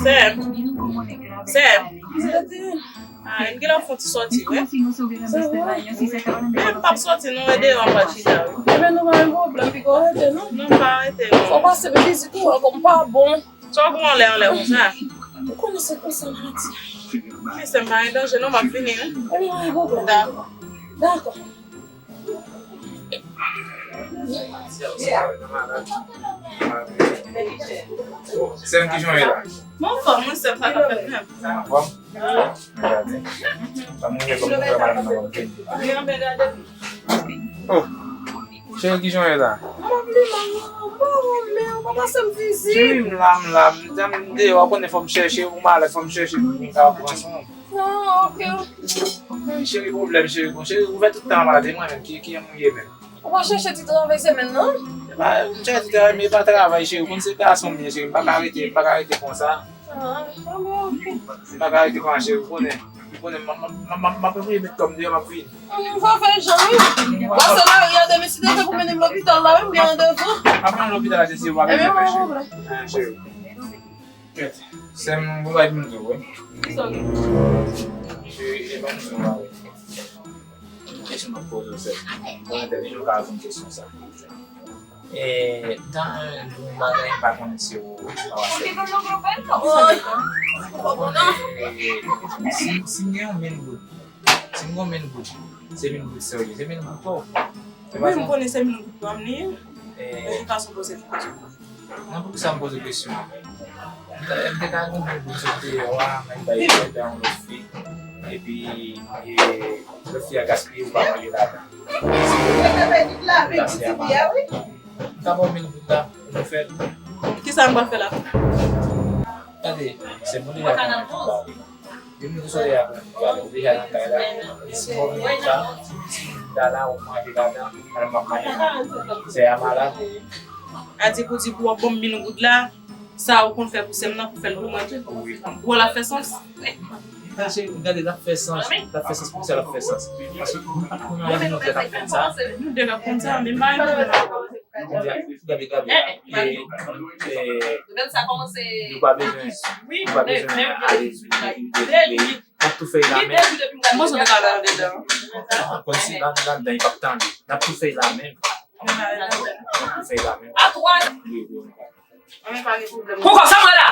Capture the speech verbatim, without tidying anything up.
Sè m. Sè m. Ah, m gen lè fon ti sòti, wi. Sa va? Wi. Men m p ap sòti, non, e deyò m pral chita, wi. Ebyen, nou pa gen pwoblèm, piko rete, non? Non, m pa rete, non. Fò pase m vizit ou ankò, m pa bon. Sa w gen anlè, anlè konsa? Ou konnen se konsa, maladi. Men sè m, pa gen danje, non, m ap vini, wi. Ebyen, pa gen pwoblèm. Dakò. Dakò. Sè m, kijan w ye la? Mwen anfòm, wi, sè m, sa k ap fèt menm? Anfòm? Gade. Sa mwen ye kòm mwen wè madanm nan kòm kèm. Oh. Cheri, kijan w ye la? Mwen ap li mal, mwen pa renmen, ou pa pase m vizit. Cheri, m la, m la, m di m deyò, ou konnen fò m chèche, ou malad, fò m chèche pou m ka pran swen w. Ah, ok. Cheri, pwoblèm, cheri, bon, cheri, ou fè tout tan malad, e mwen menm, ki, ki moun ye menm? Ou pa chèche ti travay semèn nan? E pa, m chèche ti travay, men e pa travay, cheri, ou konn se gason m ye, cheri, m pa ka rete, m pa ka rete konsa. Ah, ah, bon, ok. M pa ka rete konsa, cheri, ou konnen, ou konnen, m, m, m, m, m ap eseye met kò m deyò, m ap vini. Hum, fò fè jan, wi. Pase lari a demen, si te pou mennen m lopital la, wi, m gen randevou. Pa pran lopital la, cheri, w ap bezwen fè, cheri. Ebyen, pa gen pwoblèm. Ah, cheri. Kèt, sè m, gon bagay pou m di w, wi. Kisa w gen? Cheri, e ban m di w, wi. Kesyon m ap poze w, sè m. Bon, entèvyou ka reponn kesyon sa. E, dan yon bagay, m pa konnen si w, w pa wè sè m. Bon, e, si, si m gen yon mil goud, si m gen yon mil goud, se mil goud serye, se mil goud pa w. Wi, m konnen se mil goud pa m li ye. E, men ki fason poze l? Nan poukisa m poze kesyon an? M te, m te ka gen yon goud sot deyò a, mwen bay fè yon lòt fi. Epi, e, lòt fi a gaspiye, ou pa manje ladan. Ou ta pèdi lavi pitit li a, wi. M ta ba w mil goud la, pou nou fè l. Kisa m pral fè la? Tande, se moun li la. Vin nou sot la, nou deja nan kay la. E si mwen vin la, si m ta la, ou manje ladan, madanm m ap manje. Sè a malad. A di pou di pou w ap ban m mil goud la, sa ou konn fè pou sè m nan, pou fè l pou mwen tou. Wi. Bon, l ap fè sans. Gade, gade, l ap fè sans. L ap fè sans, poukisa l ap fè sans? Paske nou, nou, nou, nou de k ap konn sa. Nou de k ap konn sa, men m pa renmen. Gade, gade. E, e, nou pa bezwen, nou pa bezwen ale vin de peyi. N ap tou fè l la menm. Mwen sonje gade andedan. Kòmsi nan, nan, nan, li p ap tande. N ap tou fè l la menm. N ap tou fè l la menm. Wi, wi, wi. Kòkò, sa mwen la?